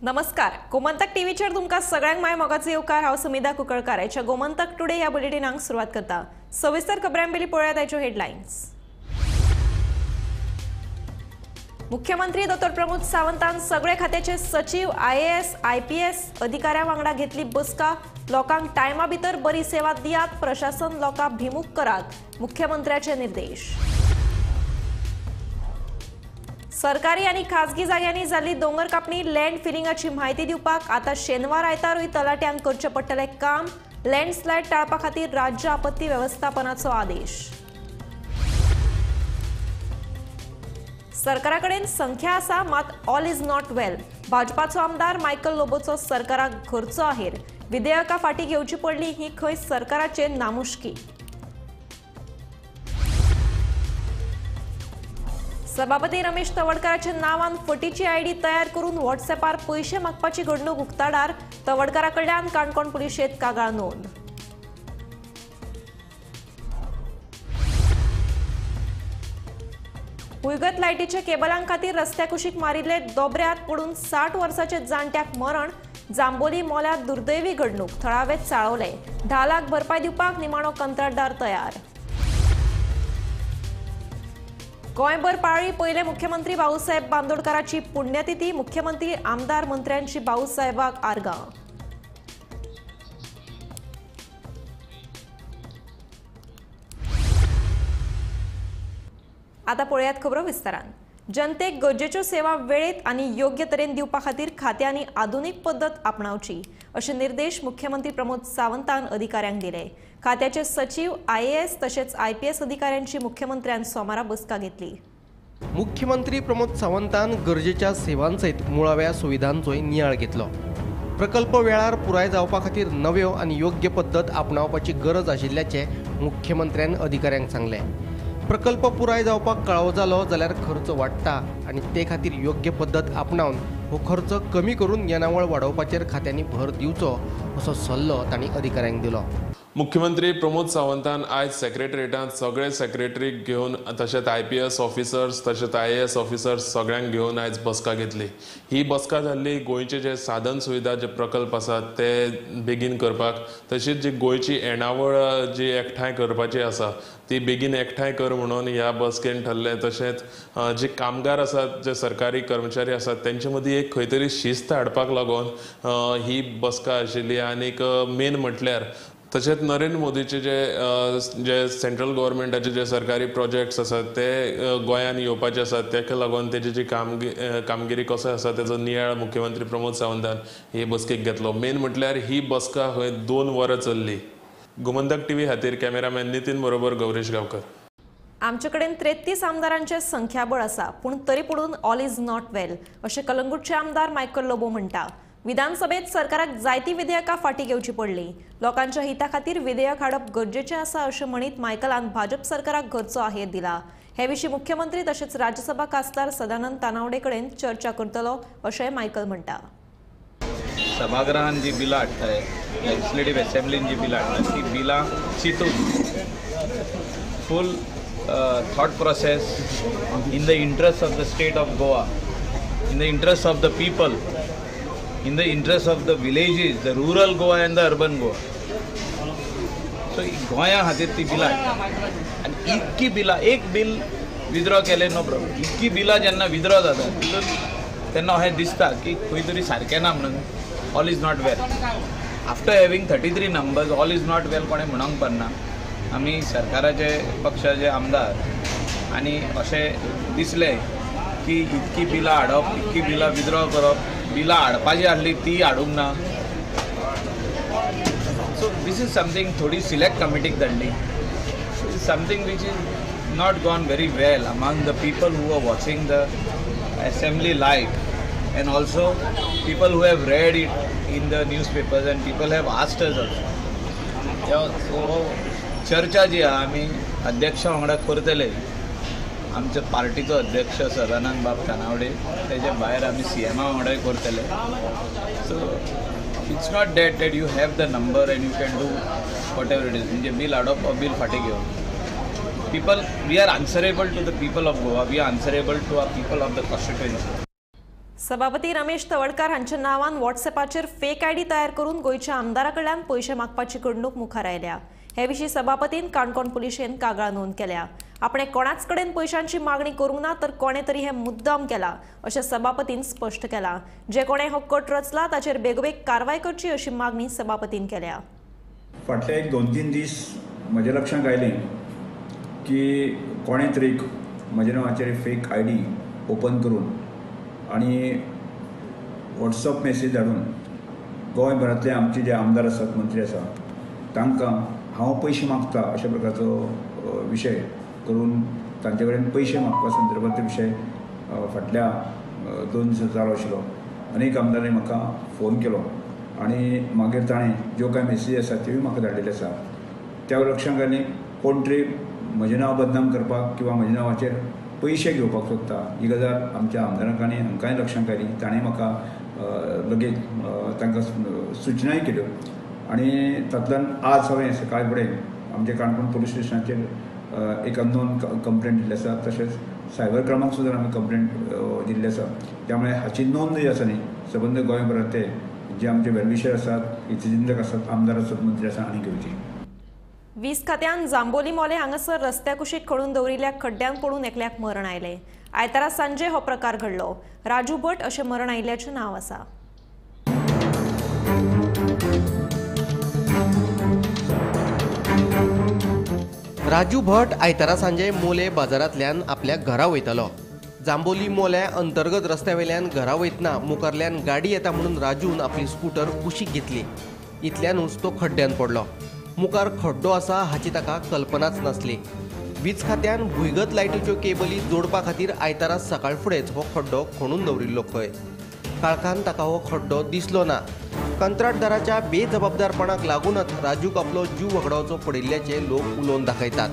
नमस्कार, गोमंतक टीव्हीचेर तुमकां सगळ्यांक my मोगाचो येवकार. हांव सुमिधा कुंकळकार. आयच्या गोमंतक टुडे ह्या बुलेटिनाक सुरवात करता. सविस्तर खबरां पयलीं पळोवया आयच्यो हेडलायन्स. मुख्यमंत्री डॉ प्रमोद सावंतान सगळे खात्याचे सचिव, आयएएस, आयपीएस अधिकाऱ्यां वांगडा घेतली बसका. लोकांक टायमा भितर बरी सेवा दियात, प्रशासन लोकांक भिमूक करात, मुख्यमंत्र्याचे निर्देश. सरकारी आनी खाजगी जाग्यांनी जाल्ली दोंगर कापणी, लँड फिलिंगाची म्हायती दिवपाक आतां शेनवार आयतारूय तलाट्यांक करचें पडटलें काम. लँडस्लायड टाळपा खातीर राज्य आपत्ती वेवस्थापनाचो आदेश. सरकारा कडेन संख्या आसा, मात ऑल is not वेल. भाजपाचो आमदार मायकल लोबोचो सरकाराक घरचो आहेर. विधेयकां फाटीं घेवची पडली ही खंय सरकाराचे नामुष्की. सभापती रमेश तवडकाराच्या नांवान फटीची आयडी तयार करून व्हॉट्सएपार पयशे मागपाची घडणूक उक्ताडार. तवडकारा कडल्यान काणकोण पुलिशेंत कागाळ नोंद. भुंयगत लायटीच्या केबलां खातीर रस्त्या कुशीक मारिल्ले दोबऱ्यांत पडून 60 वर्साचे जाणट्याक मरण. जांबोली मोल्यात दुर्दैवी घडणूक. थळावे चाळवले. 10 लाख भरपाय दिवपाक निमाणो कंत्राटदार तयार. गोंयभर पाळी पयले मुख्यमंत्री भाऊसाहेब बांदोडकाराची पुण्यतिथी. मुख्यमंत्री, आमदार, मंत्र्यांची भाऊसाहेबाक आर्गां. आतां पळयात खबरो विस्तारान. जनतेक गरजेच्यो सेवा वेळेत आनी योग्य तरेन दिवपा खातीर खात्यांनी आधुनीक पद्दत आपणावची अशे निर्देश मुख्यमंत्री प्रमोद सावंतान अधिकाऱ्यांक दिले. खात्याचे सचिव, आयएएस तशेंच आयपीएस अधिकाऱ्यांची मुख्यमंत्र्यान सोमारा बसका घेतली. मुख्यमंत्री प्रमोद सावंतान गरजेच्या सेवांसयत मुळाव्या सुविधांचोय नियाळ घेतलो. प्रकल्प वेळार पुराय जावपा खातीर नव्यो आनी योग्य पद्दत आपणावपाची गरज आशिल्ल्याचें मुख्यमंत्र्यान अधिकाऱ्यांक सांगलें. प्रकल्प पुराय जावपाक कळाव जालो जाल्यार खर्च वाडटा आनी ते खातीर योग्य पद्दत आपणावन हो खर्च कमी करून येणावळ वाडोवपाचेर खात्यांनी भर दिवचो असो सल्लो तांणी अधिकाऱ्यांक दिलो. मुख्यमंत्री प्रमोद सावंतान आयज सेक्रेटरीटांत सगळे सेक्रेटरीक घेवन तशेंच आयपीएस ऑफिसर्स तशेंच आयएएस ऑफिसर्स सगळ्यांक घेवन आयज बसका घेतली. ही बसका जाल्ली गोंयचे जे साधन सुविधा जे प्रकल्प आसात ते बेगीन करपाक, तशीच जी गोंयची येणावळ जी एकठांय करपाची आसा ती बेगीन एकठांय कर म्हणून ह्या बसकेन ठरलें. तशेंच जे कामगार आसात, जे सरकारी कर्मचारी आसात तेंचे मदीं एक खंय तरी शिस्त हाडपाक लागून ही बसका आशिल्ली. आनीक मेन म्हटल्यार तशेंच नरेंद्र मोदीचे जे जे सेंट्रल गव्हर्मेंटाचे जे सरकारी प्रोजेक्ट्स आसात ते गोंयांत येवपाचे आसात, ताका लागून तेजी जी कामगिरी कसो आसा तेजो नियाळ मुख्यमंत्री प्रमोद सावंतान हे बसकेक घेतलो. मेन म्हटल्यार ही बसका खंय 2 वरां चल्ली. गोमंतक टीव्ही खातीर कॅमेरामॅन नितीन बरोबर गौरेश गांवकर. आमचे कडेन 33 आमदारांचे संख्याबळ आसा, पूण तरी पडून ऑल is not वेल अशें कलंगूटचे आमदार मायकल लोबो म्हणटा. विधानसभेत सरकाराक जायती विधेयकां फाटीं घेवची पडली. लोकांच्या हिता खातीर विधेयक हाडप गरजेचें आसा अशें म्हणीत मायकलान भाजप सरकाराक घरचो आहेर दिला. हे विशीं मुख्यमंत्री तशेंच राज्यसभा खासदार सदानंद तानावडे कडेन चर्चा करतलो अशेंय मायकल म्हणटा. सभागृहान जी बिलां हाडटाय, लेजिस्लेटीव असेंब्लीन जी बिलां हाडटाय, ती बिलां चिंतून full thought process in the interest of the state of Goa, in the interest of the people, in the interest of the villages, the rural Goa and the urban Goa. So गोंया खातीर ती बिलां हाडटा आनी इतकी बिलां, एक bill withdraw केलें नो प्रॉब्लम, इतकी बिलां जेन्ना विथड्रॉ जाता तेन्ना अशें दिसता की खंय तरी सारकें ना म्हणून. All is not well. After having 33 numbers, all is not well कोणें म्हणूंक पडना. आमी सरकाराचे पक्षाचे आमदार आनी अशें दिसलें की इतकी बिलां हाडप, इतकी बिलां विथड्रॉ करप, बिलां हाडपाची आसली ती हाडूंक ना. सो these is something थोडी select कमिटीक धाडली. Is something which is not gone very well among the people who are watching the assembly live and also people who have read it in the newspapers and people have asked us also. So चर्चा जी आहा आमी अध्यक्षा वांगडा करतले. आमच्या पार्टीचो अध्यक्ष सदानंद बाब तानावडे, तेच्या भायर आमी सीएमा वांगडाय करतले. So it's not that that you have the number and you can do whatever it is. म्हणजे बील हाडप वा बील फाटीं घेवप. People, we are answerable to the people of Goa, we are answerable to our people of the constituency. सभापती रमेश तवडकार हांच्या नांवान व्हॉट्सएपाचेर fake ID तयार करून गोंयच्या आमदारा कडल्यान पयशे मागपाची घडणूक मुखार आयल्या. हे विशीं सभापतीन काणकोण पुलिशेन कागाळ नोंद केल्या. आपणे कोणाच कडेन पयशांची मागणी करूंक ना तर कोणे तरी हे मुद्दाम केला अशें सभापतीन स्पश्ट केलां. जे कोणे हो कट रचला ताचेर बेगोबेग कारवाय करची अशी मागणी सभापतीन केल्या. फाटले एक 2-3 दीस म्हज्या लक्षांत आयलें की कोणे तरी म्हज्या नांवाचेर फेक I D open करून आनी वॉट्सअप मॅसेज धाडून गोंयभरांतले आमचे जे आमदार आसात, मंत्री आसा, तांकां हांव पयशे मागता अशा प्रकारचो विशय करून तांचे कडेन पयशे मागपा संदर्भांत विशय फाटल्या 2 दिसां चालू आशिल्लो. अनेक आमदारांनी म्हाका फोन केलो आनी मागीर ताणें ज्यो कांय मॅसेजी आसा त्योय म्हाका धाडलेल्यो आसा. त्या लक्षांत आयलें कोण तरी म्हजें नांव बदनाम करपाक किंवा म्हज्या नांवाचेर पयशे घेवपाक सोदता ही गजाल आमच्या आमदारांक आनी हांकांय लक्षांत आयली. ताणें म्हाका लगेच तांकां सुचनाय केल्यो आनी तातूंतल्यान आज हांवें सकाळ फुडें आमच्या काणकोण पुलीस स्टेशनाचेर एक अननोन कंप्लेंट दिल्ली आसा. तशेंच सायबर क्रायमाक सुद्दां आमी कंप्लेंट दिल्ली आसा. त्यामुळे हाची नोंद जी आसा न्ही सबंद गोंयभरांतले जे आमचे वेलविशर आसात, हितचिंतक आसात, आमदार आसात, मंत्री आसात आनी घेवची. वीज खात्यान जांबोली मोले हांगासर रस्त्या कुशीक खणून दवरिल्ल्या खड्ड्यान पडून एकल्याक मरण आयलें. आयतारा सांजे हो प्रकार घडलो. राजू भट अशें मरण आयिल्ल्याचें नांव आसा. राजू भट आयतारा सांजे मोले बाजारांतल्यान आपल्या घरा वयतालो. जांबोली मोल्या अंतर्गत रस्त्या वयल्यान घरा वयतना मुखारल्यान गाडी येता म्हणून राजून आपली स्कूटर कुशीक घेतली. इतल्यानूच तो खड्ड्यान पडलो. मुखार खड्डो आसा हाची ताका कल्पनाच नासली. वीज खात्यान भुंयगत लायटीच्यो केबली जोडपा खातीर आयतारा सकाळ फुडेंच हो खड्डो खणून दवरिल्लो खंय. काळखान ताका हो खड्डो दिसलो ना. कंत्राटदाराच्या बेजबाबदारपणाक लागूनच राजूक आपलो जीव वगडावचो पडिल्ल्याचे लोक उलोवन दाखयतात.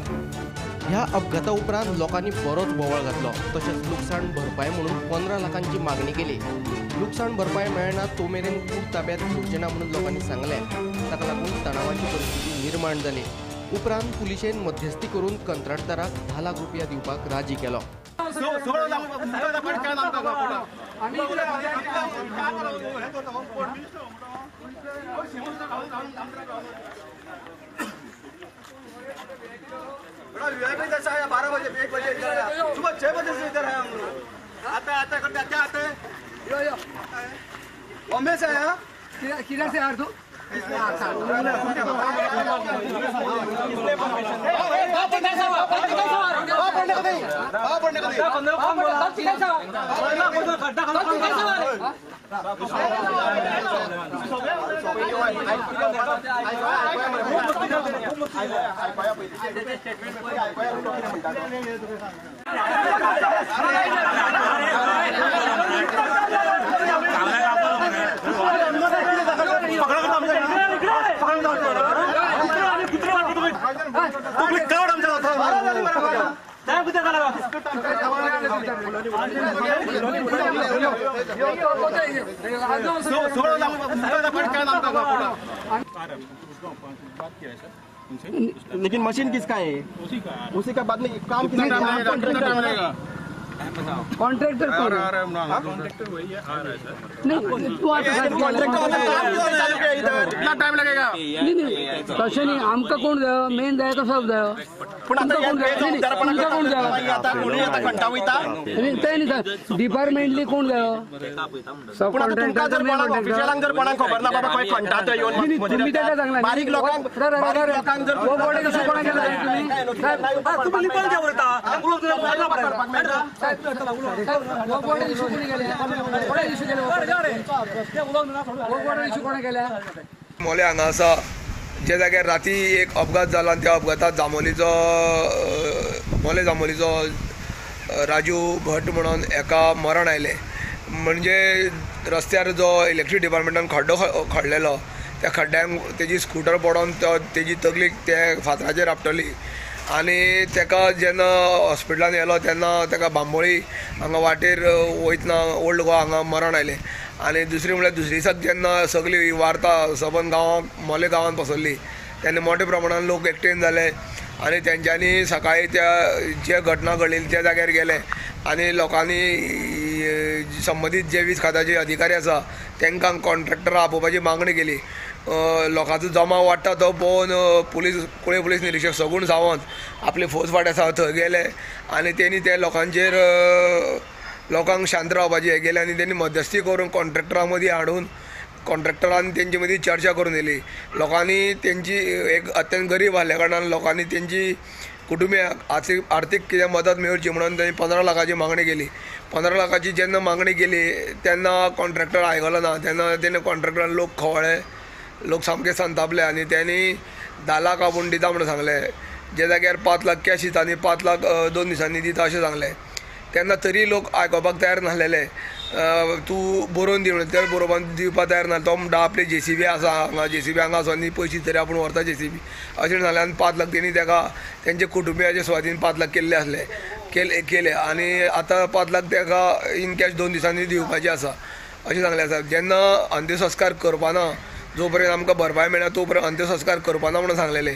ह्या अपघाता उपरांत लोकांनी बरोच बोवाळ घातलो. तशेंच लुकसाण भरपाय म्हणून 15 लाखांची मागणी केली. लुकसाण भरपाय मेळना तो मेरेन कूड ताब्यात घेवचे ना म्हणून लोकांनी सांगलें. ताका लागून तणावाची परिस्थिती निर्माण जाली. उपरांत पुलिशेन मध्यस्थी करून कंत्राटदाराक 10 लाख रुपया दिवपाक राजी केलो. 12 बजे 1 बजे इधर है, सुबह 6 बजे से इधर है हम लोग. आते आते करते क्या आते हैं? बॉम्बे से आया, किधर से आ रहे हो? लेकिन मशीन किसका है? उसी का। बाद में काम कितना टाइम लगेगा? कॉन्ट्रैक्टर कौन है? कॉन्ट्रैक्टर वही है, आ रहा है सर। नहीं तू कितना टाइम लगेगा? नहीं नहीं तशें न्ही, आमकां कोण जायो मेन जाय तो सब जायो. पूण आतां कोण जायो तें न्ही सर, डिपार्टमेंटली कोण जायो? सब कॉन्ट्रॅक्टर जर कोणाक ऑफिशियलांक जर कोणाक खबर ना बाबा खंय खणटा ते येवन तुमी ताका सांगला बारीक लोकांक जर कोणाक केला तुमी लिपन दवरता. मोले हांगा आसा जे जाग्यार राती एक अपघात जाला आनी त्या अपघातात जांबोलीचो मोले जांबोलीचो राजू भट म्हणून एका मरण आयलें. म्हणजे रस्त्यार जो इलेक्ट्रीक डिपार्टमेंटान खड्डो खणलेलो त्या खड्ड्यांक तेजी स्कुटर पडोन तेजी तकली ते फातराचेर आपटली आनी तेका जेन्ना हॉस्पिटलान येलो तेन्ना तेका बांबोळी हांगा वाटेर वयतना ओल्ड गोवा हांगा मरण आयलें. आनी दुसरी म्हणल्यार दुसरे दिसाक जेन्ना सगळी ही वार्ता सबंद गांवांक मोले गांवांत पसरली तेन्ना मोठ्या प्रमाणान लोक एकटेन जाले आनी तेंच्यांनी सकाळी त्या जे घटना घडलेली त्या जाग्यार गेले आनी लोकांनी संबंदीत जे वीज खात्याचे अधिकारी आसा तांकां कॉन्ट्रॅक्टरां आपोवपाची मागणी केली. लोकांचो जमाव वाडटा तो पळोवन पुलीस कुळे पुलीस निरीक्षक सगूण सावंत आपले फौज फांटे आसा थंय गेले आनी तेणी ते लोकांचेर लोकांक शांत रावपाची हें केलें आनी तेणी मध्यस्थी करून कॉन्ट्रॅक्टरां मदीं हाडून कॉन्ट्रॅक्टरान तेंचे मदीं चर्चा करून दिली. लोकांनी तेंची एक अत्यंत गरीब आसल्या कारणान लोकांनी तेंची कुटुंबियांक आर्थीक कितें मदत मेळची म्हणून तेणी 15 लाखाची मागणी केली. 15 लाखाची जेन्ना मागणी केली तेन्ना कॉन्ट्रॅक्टर आयकलो ना. तेन्ना तेणे कॉन्ट्रॅक्टरान लोक खवळ्ळे, लोक सामके संतापले आनी तेणी 10 लाख आपूण दिता म्हणून सांगलें. जे जाग्यार 5 लाख कॅश दिता आनी 5 लाख 2 दिसांनी दिता अशें सांगलें. तेन्ना तरी लोक आयकोपाक तयार नासलेले. तूं बरोवन दी म्हणून ते बरोवन दिवपाक तयार ना. तो म्हणटा आपली जेसीबी आसा हांगा, जेसीबी हांगा आसा आनी पयशे तरी आपूण व्हरता जेसीबी अशें सांगलें. आनी 5 लाख तेणी ताका तेंच्या कुटुंबियाचे सुवातीन 5 लाख केल्ले आसले केले आनी आतां 5 लाख ताका इन कॅश 2 दिसांनी दिवपाचे आसा अशें सांगलें आसा. जेन्ना अंत्यसंस्कार करपाना जो पर्यंत आमकां भरपाय मेळना तो पर्यंत अंत्यसंस्कार करपाना म्हणून सांगलेले.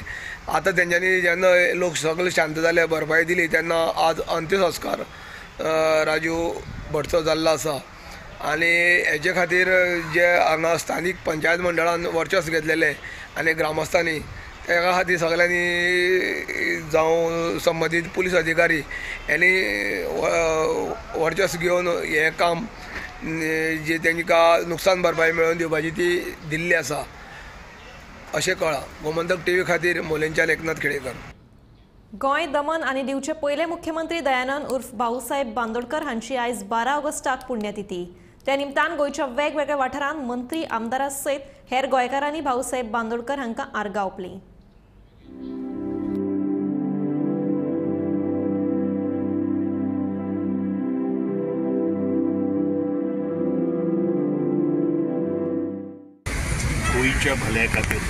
आतां तेंच्यांनी जेन्ना लोक सगळे शांत जाले, भरपाय दिली, तेन्ना आज अंत्यसंस्कार राजू भटचो जाल्लो आसा. आनी हेजे खातीर जे हांगा स्थानीक पंचायत मंडळान वर्चस्व घेतलेलें आनी ग्रामस्थांनी तेका खातीर सगळ्यांनी जावं संबंदीत पुलीस अधिकारी यांनी वर्चस्व घेवन हें काम जे तांकां नुकसान भरपाय मेळोवन दिवपाची ती दिल्ली आसा अशें कळ्ळां. गोमंतक टीव्ही खातीर मोलेंच्यान एकनाथ खेडेकर. गोंय, दमन आनी दीवचे पयले मुख्यमंत्री दयानंद उर्फ भाऊसाहेब बांदोडकर हांची आयज 12 ऑगस्टाक पुण्यतिथी. त्या निमतान गोंयच्या वेगवेगळ्या वाठारांत मंत्री, आमदारां सयत हेर गोंयकारांनी भाऊसाहेब बांदोडकर हांकां आर्गां ओंपलीं. गोंयच्या भल्या खातीर,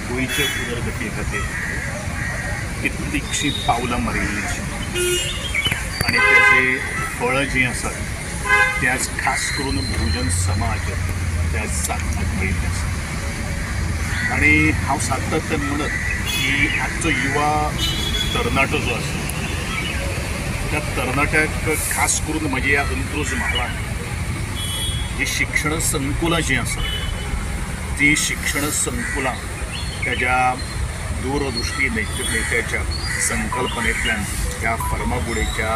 गोंयच्या उदरगती खातीर कितलींशीं पावलां मारिल्लीं आनी ताची फळां जीं आसात ते आज खास करून बहुजन समाज त्या साधनाक मेळिल्लें आसा. आनी हांव सातत्यान म्हणत की आजचो युवा तरणाटो जो आसा त्या तरणाट्याक खास करून म्हज्या ह्या अंत्रुज म्हालांत जी शिक्षण संकुलां जीं आसात ती शिक्षण संकुलां ताज्या दूरदृष्टी नेत्याच्या संकल्पनेंतल्यान ह्या फर्मागुडेच्या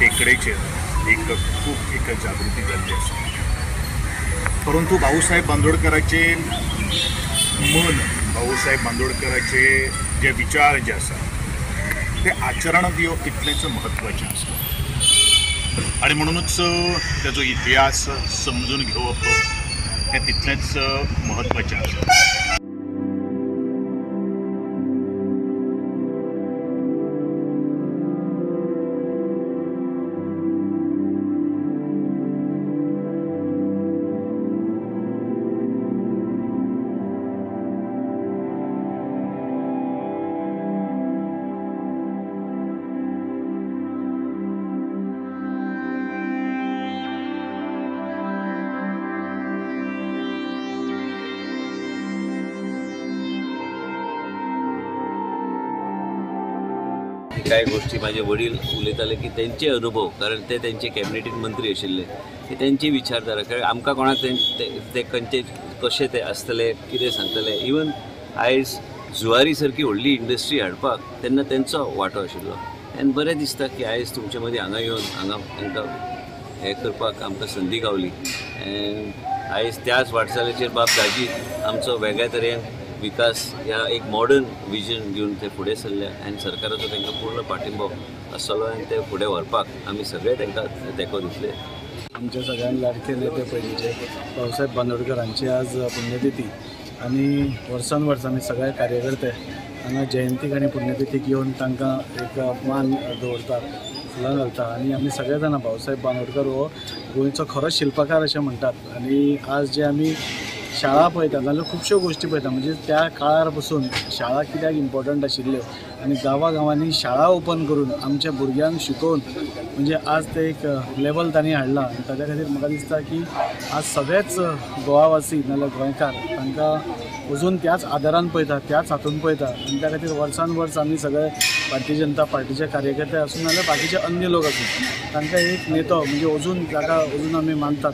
टेकडेचेर एक खूब एक जागृती जाल्ली आसा. परंतु भाऊसाहेब बांदोडकराचे मन, भाऊसाहेब बांदोडकराचे जे विचार जे आसा ते आचरणांत येवप तितलेंच म्हत्वाचें आसा आनी म्हणूनच ताजो इतिहास समजून घेवप हें तितलेंच म्हत्वाचें आसा. कांय गोष्टी माझे वडील उलयताले की तेंचे अनुभव, कारण ते तेंचे कॅबिनेटीन मंत्री आशिल्ले, की तेंची विचारधारा, कारण आमकां कोणाक ते खंयचे कशे ते आसतले, कितें सांगतले. इवन आयज जुवारी सारकी व्हडली इंडस्ट्री हाडपाक तेन्ना तेंचो वांटो आशिल्लो. आनी बरें दिसता की आयज तुमचे मदीं हांगा येवन हांगा तांकां हें करपाक आमकां संदी गावली. आयज त्याच वाटचालीचेर बाब दाजी आमचो वेगळ्या तरेन विकास ह्या एक मॉडर्न विजन घेवन ते फुडें सरले आनी सरकाराचो तांकां पूर्ण पाठिंबो आसतलो आनी ते फुडें व्हरपाक आमी सगळे तांकां तेंको दितले. आमच्या सगळ्यांक लाडके नेते पयलींचे भाऊसाहेब बांदोडकर हांची आज पुण्यतिथी आनी वर्सान वर्स आमी सगळे कार्यकर्ते हांगा जयंतीक आनी पुण्यतिथीक येवन तांकां एक मान दवरतात, फुलां घालता आनी आमी सगळे जाणां भाऊसाहेब बांदोडकर हो गोंयचो खरो शिल्पकार अशें म्हणटात. आनी आज जे आमी शाळा पळयता जाल्यार खुबश्यो गोश्टी पळयता, म्हणजे त्या काळार पसून शाळा कित्याक इम्पॉर्टंट आशिल्ल्यो आनी गांवा गांवांनी शाळा ओपन करून आमच्या भुरग्यांक शिकोवन म्हणजे आज ते एक लेवल तांणी हाडला. आनी ताच्या खातीर म्हाका दिसता की आज सगळेच गोवावासी नाजाल्यार गोंयकार तांकां अजून त्याच आदारान पळयता, त्याच हातून पळयता. आनी त्या खातीर वर्सान वर्स आमी सगळे भारतीय जनता पार्टीचे कार्यकर्ते आसूं नाजाल्यार बाकीचे अन्य लोक आसूं तांकां एक नेतो म्हणजे अजून ताका अजून आमी मानतात.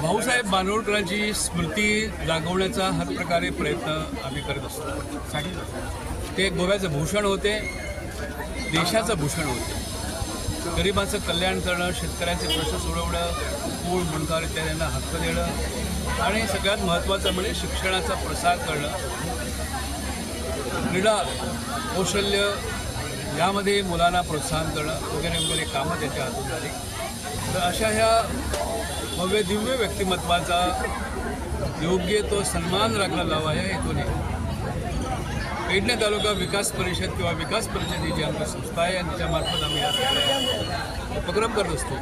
भाऊसाहेब बांदोडकरांची स्मृती जागवण्याचा हर प्रकारे प्रयत्न आम्ही करत असतो. ते गोव्याचं भूषण होते, देशाचं भूषण होते. गरिबांचं कल्याण करणं, शेतकऱ्यांचे प्रश्न सोडवणं, कूळ मुंडकार इत्यादींना हक्क देणं आणि सगळ्यात महत्त्वाचं म्हणजे शिक्षणाचा प्रसार करणं, क्रीडा कौशल्य यामध्ये मुलांना प्रोत्साहन करणं वगैरे वगैरे कामं त्याच्या हातून झाली. तर अशा ह्या भव्य दिव्य व्यक्तिमत्वाचा योग्य तो सन्मान राखला जावा या हेतूने पेडणे तालुका विकास परिषद किंवा विकास परिषद ही जी आमची संस्था आहे आणि त्याच्यामार्फत आम्ही हा सगळा उपक्रम करत असतो.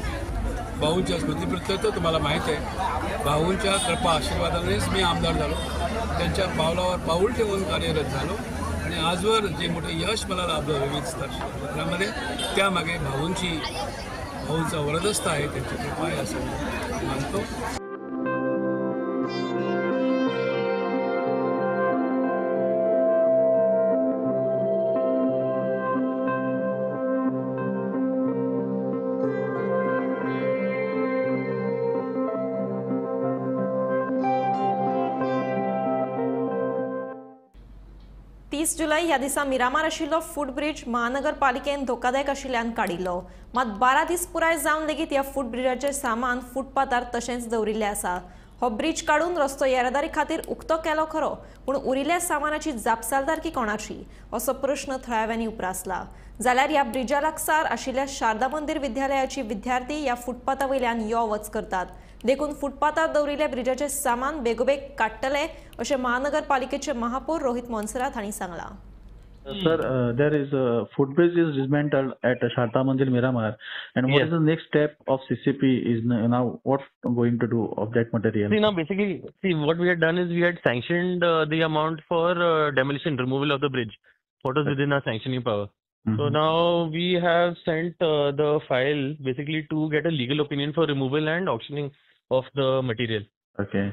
भाऊंच्या स्मृतीप्रित्यर्थ तुम्हाला माहीत आहे, भाऊंच्या कृपा आशीर्वादानेच मी आमदार झालो, त्यांच्या पावलावर पाऊल ठेवून कार्यरत झालो आणि आजवर जे मोठे यश मला लाभलं विविध क्षेत्रामध्ये त्यामागे भाऊंचा वरदहस्त आहे, त्यांची कृपा आहे असं मानतो. तीस जुलय ह्या दिसा मिरामार आशिल्लो फूटब्रिज महानगरपालिकेन धोकादायक आशिल्ल्यान काडिल्लो. मात 12 दीस पुराय जावन लेगीत ह्या फूटब्रिजाचें सामान फुटपाथार तशेंच दवरिल्लें आसा. हो ब्रिज काडून रस्तो येरादारी खातीर उक्तो केलो खरो, पूण उरिल्ल्या सामानाची जापसालदारकी कोणाची असो प्रश्न थळाव्यांनी उप्रासला. जाल्यार ह्या ब्रिजा लागसार आशिल्ल्या शारदा मंदिर विद्यालयाची विद्यार्थी ह्या फुटपाथा वयल्यान यो वच करतात, देखून फुटपाथार दवरिल्ल्या ब्रिजाचें सामान बेगोबेग काडटले अशें महानगरपालिकेचे महापौर रोहित मोन्सेरात हांणी सांगलां. Sir, there is a footbridge is dismantled at Sharda Mandir Miramar, and what is the next step of CCP is now what going to do of that material? See, now basically, see what we had done is we had sanctioned the amount for demolition, removal of the bridge, what was within our sanctioning power. Mm-hmm. So now we have sent the file basically to get a legal opinion for removal and auctioning of the material. Okay.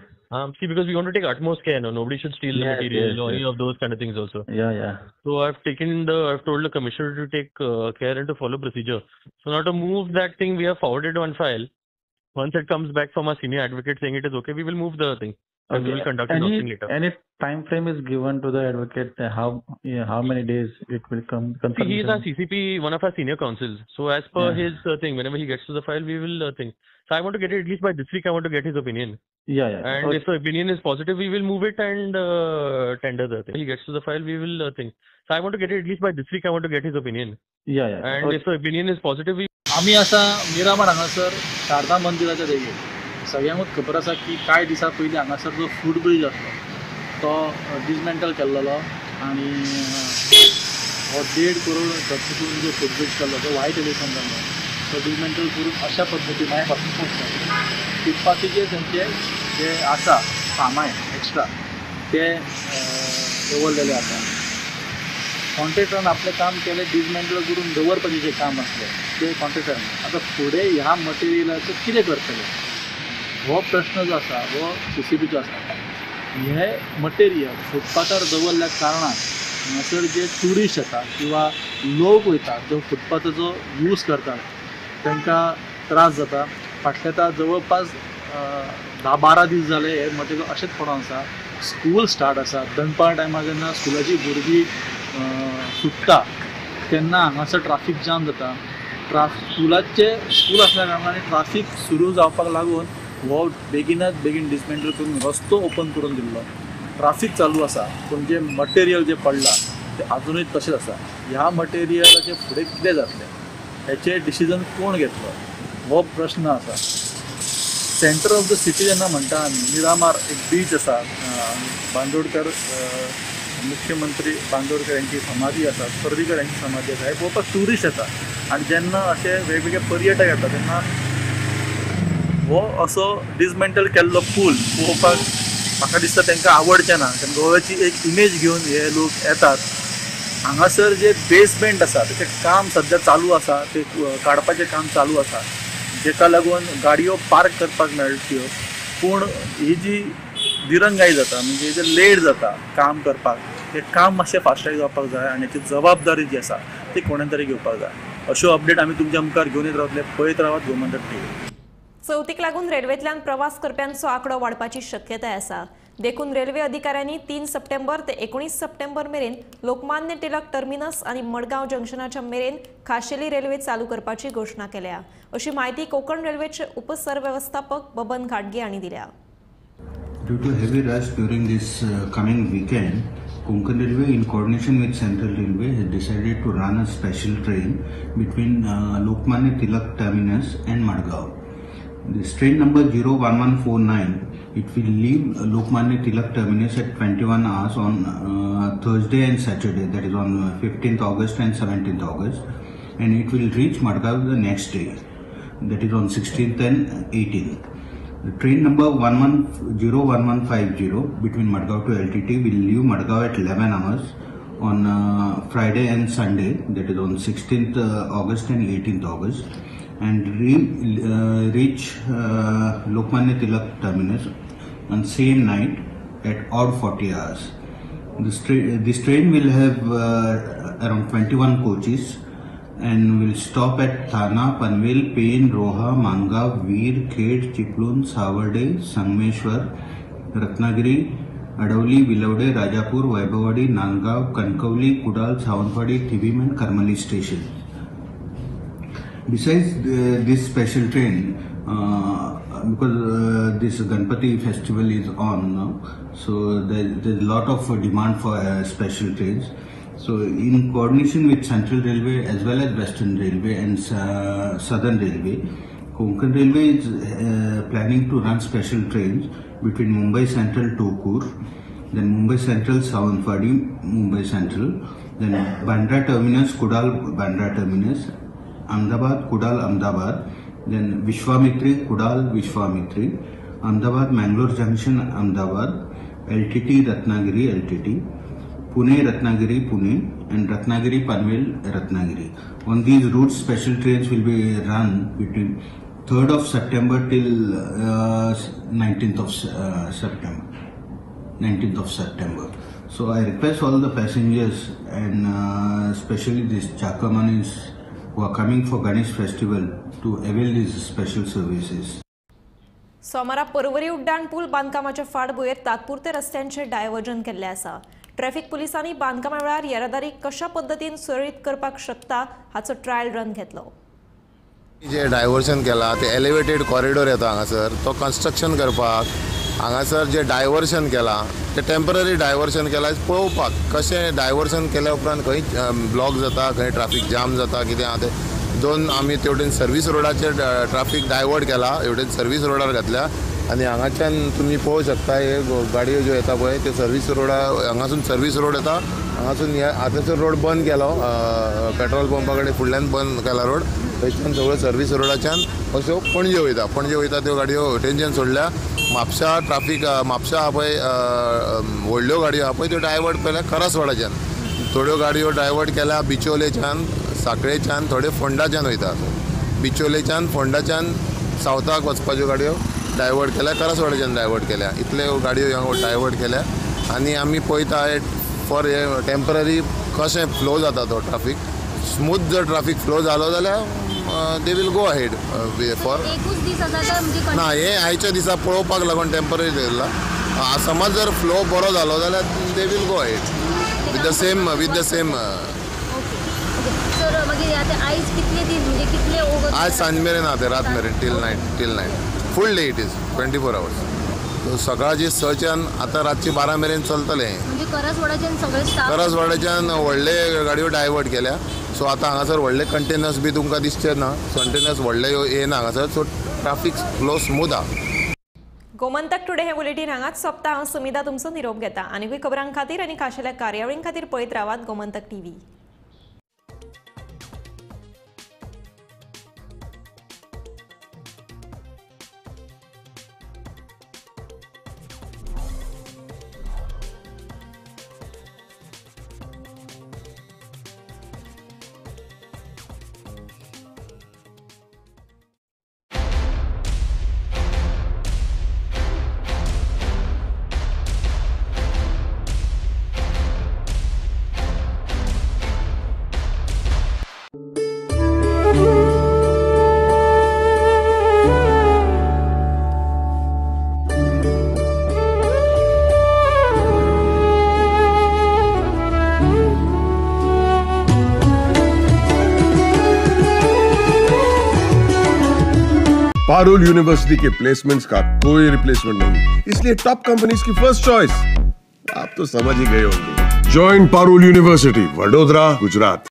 See, because we want to take utmost care, no, nobody should steal the material or any of those kind of things also. Yeah, yeah. So I've told the commissioner to take care and to follow procedure. So now to move that thing, we have forwarded one file. Once it comes back from our senior advocate saying it is okay, we will move the thing. And we will conduct an auction later. Any time frame is given to the advocate? How many days it will come? See, he is our CCP, one of our senior counsels. So as per his thing, whenever he gets to the file, we will think. So I want to get it at least by this week. I want to get his opinion. Yeah, yeah. And if the opinion is positive, we will move it and tender the thing. He gets to the file, we will think. So I want to get it at least by this week. I want to get his opinion. Yeah, yeah. And if the opinion is positive, we. आमी आसा मिरामार हांगासर शारदा मंदिराच्या देगेर. सगळ्यांकूच खबर आसा की कांय दिसां पयलीं हांगासर जो फूट ब्रिज आसलो तो डिसमेंटल केल्लो आनी हो 1.5 करोड खर्च करून जो फूट ब्रिज केल्लो तो व्हायट एलिफंट जाल्लो, तो डिसमेंटल करून अशा पद्दतीन मागीर पासून पोचता फुटपाथीचेर थंयचे जे आसा सामान एक्स्ट्रा ते दवरलेले आसा. कॉन्ट्रेक्टरान आपलें काम केलें, डिसमेंटल करून दवरपाचें जें काम आसलें तें कॉन्ट्रेक्टरान. आतां फुडें ह्या मटेरियलाचें कितें करतले हो प्रश्न जो आसा हो सीसीपीचो आसा. हें मटेरियल फुटपाथार दवरल्या कारणान हांगासर जे ट्युरिस्ट येता किंवा लोक वयता जो फुटपाथाचो यूज करतात तांकां त्रास जाता. फाटले आतां जवळपास 10-12 दीस जाले हे मटेरियल अशेंच पडोन आसा. स्कूल स्टार्ट आसा, दनपार टायमार जेन्ना स्कुलाची भुरगीं सुट्टा तेन्ना हांगासर ट्राफीक जाम जाता. स्कुलाचे स्कूल आसल्या कारणान ट्राफीक सुरू जावपाक लागून हो बेगिनात बेगीन डिसमेंटल करून रस्तो ओपन करून दिल्लो. ट्राफीक चालू आसा पूण जें मटेरियल जें पडलां ते आजुनूय तशेंच आसा. ह्या मटेरियलाचें फुडें कितें जातलें हेचें डिसिजन कोण घेतलो हो प्रश्न आसा. सेंटर ऑफ the city जेन्ना म्हणटा आमी, मिरामार एक बीच आसा, बांदोडकर मुख्यमंत्री बांदोडकर यांची समाधी आसा, पर्रीकर यांची समाधी आसा, हे पळोवपाक ट्युरिस्ट येता आनी जेन्ना अशे वेगवेगळे पर्यटक येता तेन्ना हो असो डिसमेंटल केल्लो पूल पळोवपाक म्हाका दिसता तांकां आवडचें ना. कारण गोव्याची एक इमेज घेवन हे लोक येतात. हांगासर जे बेसमेंट आसा तेचें काम सद्या चालू आसा, ते काडपाचें काम चालू आसा, जेका लागून गाडयो पार्क करपाक मेळच्यो. पूण ही जी दिरंगाई जाता म्हणजे जे लेट जाता काम करपाक, तें काम मातशें फास्टाक जावपाक जाय आनी हेची जबाबदारी जी आसा ती कोणें तरी घेवपाक जाय. अश्यो अपडेट आमी तुमच्या मुखार घेवन येत रावतले. पळयत रावात गोमंतक टीव्ही. चवथीक लागून रेल्वेंतल्यान प्रवास करप्यांचो आंकडो वाडपाची शक्यताय आसा. देखून रेल्वे अधिकाऱ्यांनी 3 सप्टेंबर ते 19 सप्टेंबर मेरेन लोकमान्य टिळक टर्मिनस आनी मडगांव जंक्शनाच्या मेरेन खाशेली रेल्वे चालू करपाची घोशणा केल्या, अशी म्हायती कोकण रेल्वेचे उपसरवेवस्थापक बबन घाटगे हांणी दिल्या. Due to heavy rush during this coming weekend, Konkan Railway in coordination with Central Railway has decided to run a special train between Lokmanya Tilak Terminus and Madgaon. This train number 01149, it will leave Lokmanya Tilak Terminus at 21 hours on Thursday and Saturday, that is on 15th August and 17th August, and it will reach Madgaon the next day, that is on 16th and 18th. The train number 01150 between Madgaon to LTT will leave Madgaon at 11 hours on Friday and Sunday, that is on 16th August and 18th August, and reach Lokmanya Tilak Terminus on same night at odd 40 hours. This train will have around 21 coaches and will stop at Thana, Panvel, Pen, Roha, Mangaon, Veer, Khed, Chiplun, Savarde, Sangameshwar, Ratnagiri, Adavali, Bilawade, Rajapur, Vaibhavwadi, Nandgaon, Kankavli, Kudal, Sawantwadi, Thivim and Karmali station. Besides this special train, because this Ganpati festival is on now, so there's a lot of demand for special trains. So in coordination with Central Railway as well as Western Railway and Southern Railway, Konkan Railway is planning to run special trains between Mumbai Central Tokur, then Mumbai Central Sawantwadi, Mumbai Central, then Bandra Terminus, Kudal Bandra Terminus, Ahmedabad, Kudal Ahmedabad, then Vishwamitri, Kudal Vishwamitri, Ahmedabad Mangalore Junction, Ahmedabad, LTT Ratnagiri, LTT, Pune Ratnagiri, Pune, and Ratnagiri Panvel, Ratnagiri. On these routes, special trains will be run between 3rd of September till 19th of September. 19th of September. So I request all the passengers and especially these Chakamanis who are coming for Ganesh festival to avail these special services. सोमारा पर्वरी उड्डाण पूल बांदकामाच्या फाटभुंयेर तात्पुरते रस्त्यांचे diversion केल्ले आसा. Traffic पुलिसांनी बांदकामा वेळार येरादारी कशा पद्दतीन सुरळीत करपाक शकता हाचो ट्रायल रन घेतलो. जे डायव्हर्जन केला ते एलिवेटेड कॉरिडोर येता हांगासर, तो कन्स्ट्रक्शन करपाक हांगासर जे डायव्हर्जन केला ते टेम्पररी डायव्हर्जन केला पळोवपाक कशें डायव्हर्जन केल्या उपरांत खंय ब्लॉक जाता, खंय ट्राफीक जाम जाता, कितें आहा तें. दोन आमी तेवटेन सर्वीस रोडाचेर ट्राफीक डायवर्ट केला, हेवटेन सर्वीस रोडार घातल्या आनी हांगाच्यान तुमी पळोवंक शकता हे गाडयो ज्यो येता पळय ते सर्वीस रोडा हांगासून सर्वीस रोड येता, हांगासून आतांचो रोड बंद केलो, पेट्रोल पंपा कडेन फुडल्यान बंद केला रोड, थंयच्यान सगळ्यो सर्वीस रोडाच्यान अश्यो पणजे वयता, पणजे वयता त्यो गाडयो हेवटेनच्यान सोडल्या. म्हापशा ट्राफीक म्हापशा आहा पळय व्हडल्यो गाडयो आहा पळय त्यो डायवर्ट केल्या करासवाडाच्यान, थोड्यो गाडयो डायवर्ट केल्या बिचोलेच्यान, साखळेच्यान, थोड्यो फोंडाच्यान वयता. बिचोलेच्यान फोंडाच्यान सावथाक वचपाच्यो गाडयो डायवर्ट केल्या, करासवाडाच्यान डायवर्ट केल्या, इतल्यो गाडयो डायवर्ट केल्या. आनी आमी पळयता फॉर हे टेम्पररी कशें फ्लो जाता तो ट्राफीक, स्मूथ जर ट्राफीक फ्लो जालो जाल्यार they will go ahead for ना. हे आयच्या दिसा पळोवपाक लागून टेम्पररी दवरला, समज जर फ्लो बरो जालो जाल्यार they will go ahead with the same with the same. आज सांज मेरेन आहा ते, रात मेरेन, till night, till night, full day it is 24 hours. सकाळची 6च्यान आतां रातची 12 मेरेन चलतलें. म्हणजे करसवाड्याच्यान सगळे स्टाफ करसवाड्याच्यान व्हडले गाडयो डायवर्ट केल्या. सो आतां हांगासर व्हडले कंटेनर्स बी तुमकां दिसचे ना, कंटेनर्स व्हडले येना हांगासर. सो ट्राफीक फ्लो स्मूथ आहा. गोमंतक टुडे हे बुलेटीन हांगाच सोंपता. हांव सुमिता तुमचो निरोप घेता. आनीकूय खबरां खातीर आनी खाशेल्या कार्यावळीं खातीर पळयत रावात Gomantak TV. Parul university K placements का कोई रिप्लेसमेंट नहीं, इसलिए टॉप कंपनीज की फर्स्ट चॉइस आप तो समझ ही गए होंगे। Join Parul university, Vadodara, Gujarat.